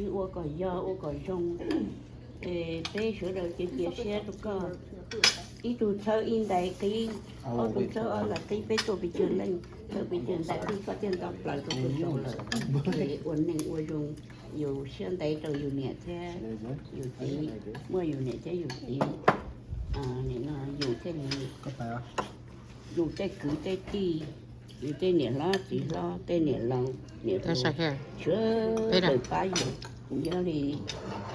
Ua kom yog ua kom zoo, es peb sawv daws cia cia siab rau koj. Ib tug thawb ib ntais qib, ob tug thawb ob ntais qib, peb tuaj pes tsawg leej, thawb pes tsawg ntais qib koj thiaj nto plaws rau tus saud lawm. Es ua neej ua zoo, yus siab ntev rau yus niam thiab yus txiv, muaj yus niam thiab yus txiv, nim no yus thiaj li, yus tej kwv tej tij, yus tej niam hlob txiv hlob, tej niam laus niam hluas, sawv daws pab yus, yog li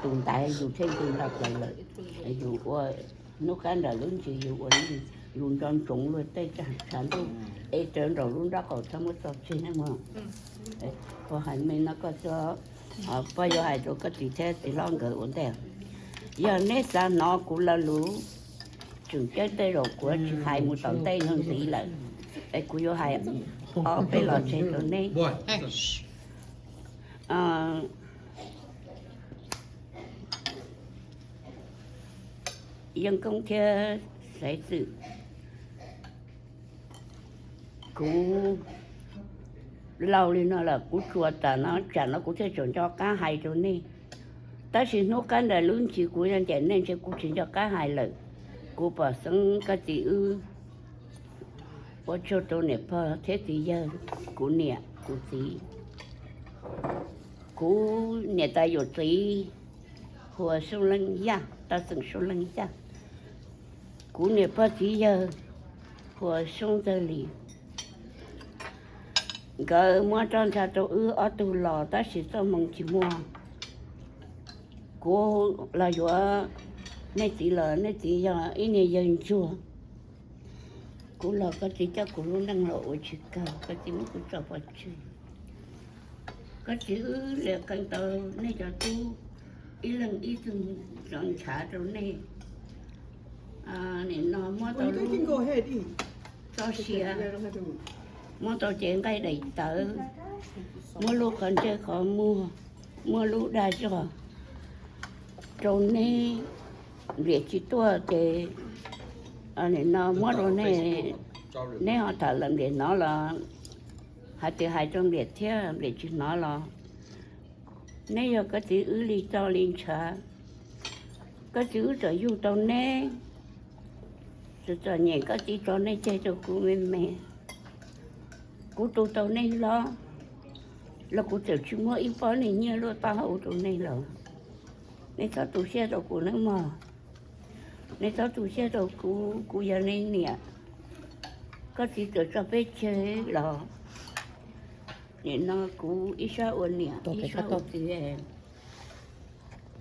tus ntaiv yus thiaj li nto plaws lawm. Yus ua hnub qab nram lub ntsis yus ua, yus nco ntsoov luag tej tshav ntuj, es raws nraum lub nrob qaum txhob muab tso tseg mog. Kuv hais me no koj txhob, pog yuav hais rau koj txiv thiab txiv hlob nkawd ua ntej. Yog neb xav hnov kuv lo lus tseem ceeb tej zaum kuv tsis hais mus tom ntej no ntxiv lawm, es kuv yuav hais ob peb los tseg rau neb. Yeej Koob thiab Xaiv Xwm, kuv laus li no lawm kuv tsuas tas no tsam no kuv thiaj tseem nco qab hais rau nej. Tab sis hnub qab nram lub ntsis kuv yog ncaim nej ntshe kuv tsis nco qab hais lawm. Kuv pom xeeb koj txiv wb, ua tsaug rau niam pog thiab txiv yawg, kuv niam kuv txiv. Kuv niam tais yawm txiv hu ua Soob Leej Yaj, Toj Xeem Soob Leej Yaj. Kuv niam pog txiv yawg hu ua Soob Ntxawg Lis. Nkawd muab roj ntsha rau wb ob tug los tab sis txoj hmoo tsis muaj. Kuv los yuav nej txiv los nej txiv yog ib niag yawg ntsuag. Kuv los koj txiv coj kuv lub neej los ua tsis kawg, koj txiv muab kuv tso pov tseg. Koj txiv wb liam qee tau nej cov tub ib leeg ib tug tso ntshav rau nej. Nim no muab tau lub txoj sia, muab tau cev nqaij daim tawv, muab lub qhov ntsej qhov muag, muab lub dag zog rau neb. Npliam tsis tuaj ces nim no muab rau nej, neb ho tham lawm npliam hnov los hais tias hais rau npliam thiab npliam tsis hnov los, neb yog koj txiv wb li roj li ntshav. Koj txiv wb txawm yug tau neb, txawm txom nyem koj txiv tso nej ceg rau kuv me me, kuv tu tau nej hlob los kuv txawm tsis muab ib pob niag nyiaj luaj taub hau rau nej los. Nej txhob tu siab rau kuv nawb mog. Nej txhob tu siab rau kuv, kuv yog nej niam. Koj txiv txawm tso peb tseg los, nim no kuv ib sab ua niam ib sab ua txiv,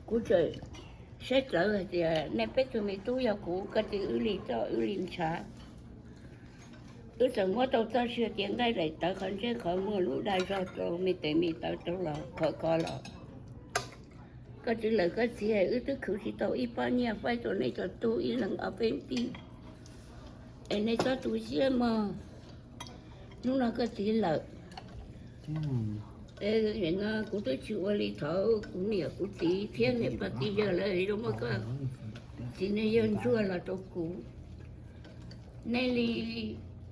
kuv txawm saib rawv hais tias nej peb tug me tub yog kuv, koj txiv wb li roj wb li ntshav. Wb txawm muab tau txoj sia cev nqaij daim tawv qhov ntsej qhov muag lub dag zog rau me tes me taw rau los khov kho los, koj txiv lawm koj txiv, wb twb khwv tsis tau ib pob nyiaj faib rau nej cov tub ib leeg ob peb nti. Es nej txhob tu siab mog. Hnub no koj txiv lawm, es no kuv twb tsis ua li thaum kuv niam kuv txiv thiab niam pog txiv yawg lawv zoo muab koj txiv niag yawg ntsuag los rau kuv. Nej li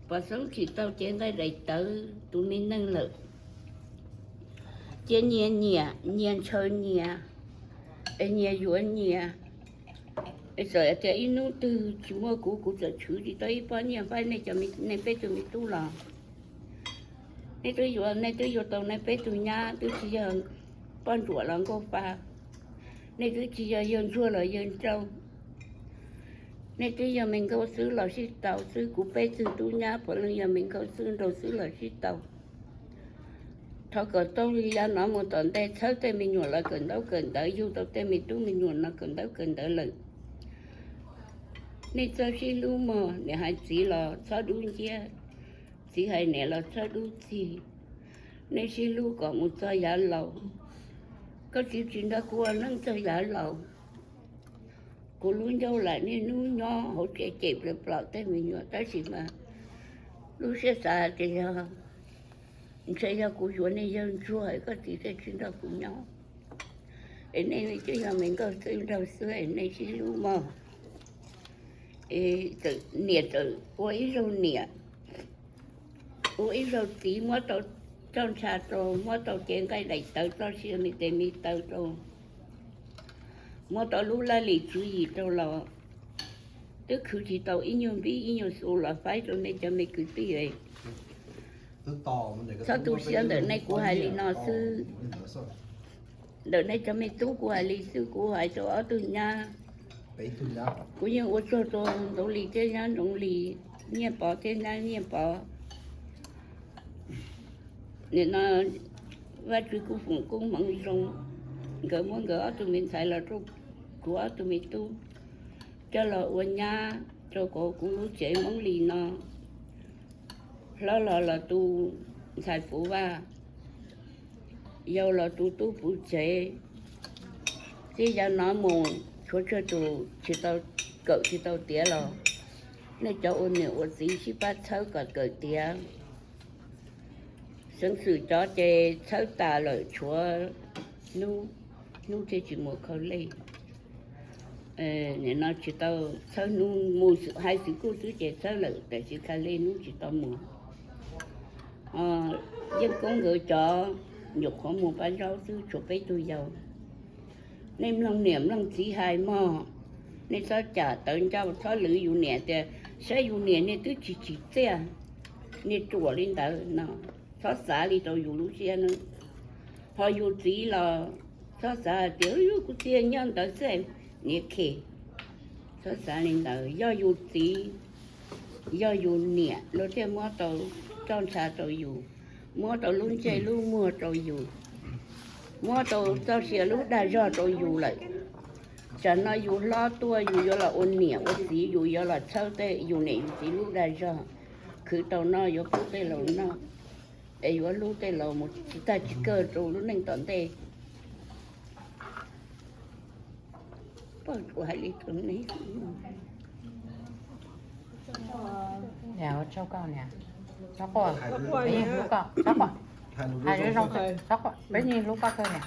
pom xeeb tsim tau cev nqaij daim tawv tus me neeg lawm, cia nyias nyiam, nyias ntshaw nyias, es nyias yuav nyias. Es txawm tias ib hnub twg tsis muaj kuv, kuv txawm tshwv tsis tau ib pob nyiaj faib nej cov, nej peb tug me tub los. Nej twb yuav, nej twb yuav tau nej peb tug nyab, twb tsis yog poj ntsuam los nkauj fa, nej twb tsis yog yawg ntsuag los yawg nraug. Nej twb yog me nkauj xwb los sib tau xwb, kuv peb tug tub nyab puav leej yog me nkauj xwb nraug xwb los sib tau. Thov kom tau li yav no mus tom ntej txhawb tej me nyuam los kawm ntaub kawm ntawv, yug tau tej me tub me nyuam no kawm ntaub kawm ntawv lawm. Nej txhob sib hlub mog, niam hais txiv los txhob dub nciab, txiv hais niam los txhob dub txig. Nej sib hlub kom mus txog yav laus. Koj txiv tsis nrog kuv ua neej txog yav laus. Kuv lub ncauj lam niaj hnub nyob hauv tsev cem plaws plaws tej me nyuam, tab sis mas lub siab xav tias yog, ntshe yog kuv yuav niag yawg ntsuag koj txiv thiaj tsis nrog kuv nyob. Es nej twb yog me nkauj xwb nraug xwb es nej sib hlub mog. Es niam txawm ua ib zaug niam, ua ib zaug txiv, muab tau txoj ntsha rau, muab tau cev nqaij daim tawv txoj sia me tes me taw rau, muab tau lub laj lim tswv yim rau los twb khwv tsis tau ib nyuag npib ib nyuag xu los faib rau nej cov me kwv tij. Txhob tu siab, ntawm nej kuv hais li no xwb, ntawm nej cov me tub kuv hais li xwb, kuv hais rau ob tug nyab, kuv yeej ua tsaug rau Ntxoov Lis thiab nyab Ntxoov Lis, Nyiaj Pov thiab nyab Nyiaj Pov. Nim no Vajtswv kuj foom koob hmoov zoo, nkawd muab nkawd ob tug me ntxhais los rau kuv ob tug me tub coj los ua nyab rau kuv, kuv lub tsev Hmoob Lis no. Hlob los los tu ntxhais puv vaj, yau los tu tub puv tsev. Txij yav no mus tshuav tsawg tus tsis tau kawm tsis tau tiav los nej cov ua niam ua txiv sib pab txhawb kom kawm tiav. Xeev Xwm cov ces txhawb tas lawm, tshuav hnub, hnub thiaj tsis mus khau lej. Nim no tsis tau txhawb hnub, mus hais xwm kuj xwb ces txhawb lawm, tab sis khau lej hnub tsis tau mus. Yeej Koob nkawd cov nyuam qhuav mus pab zaub xwb, tshuav peb tug yau. Nej mloog niam mloog txiv hais mog, nej txhob cam tawv ncauj, txhob lwv yus niam tias saib yus niam nej twb tsis tsim txiaj, nej ruam li ntawd no, txhob xav li rau yus lub siab na. Ho yus txiv los txhob xav hais tias kuv txiv nyob ntawd xwb, niam khe, txhob xav li ntawd. Yog yus txiv, yog yus niam luag thiaj muab tau txoj ntsha rau yus, muab tau lub ntsej lub muag rau yus, muab tau txoj sia lub dag zog rau yus lawm. Tsam no yus hlob tuaj yus yuav los ua niam ua txiv, yus yuav los txhawb tej yus niam yus txiv lub dag zog, khwv tau noj yuav pub tej laus noj, es yuav hlub tej laus mus tsis tag tsis kawg rau lub neej tom ntej. Txhob quaj, peb yeej hlub koj, txhob quaj, peb yeej hlub koj kawg niam.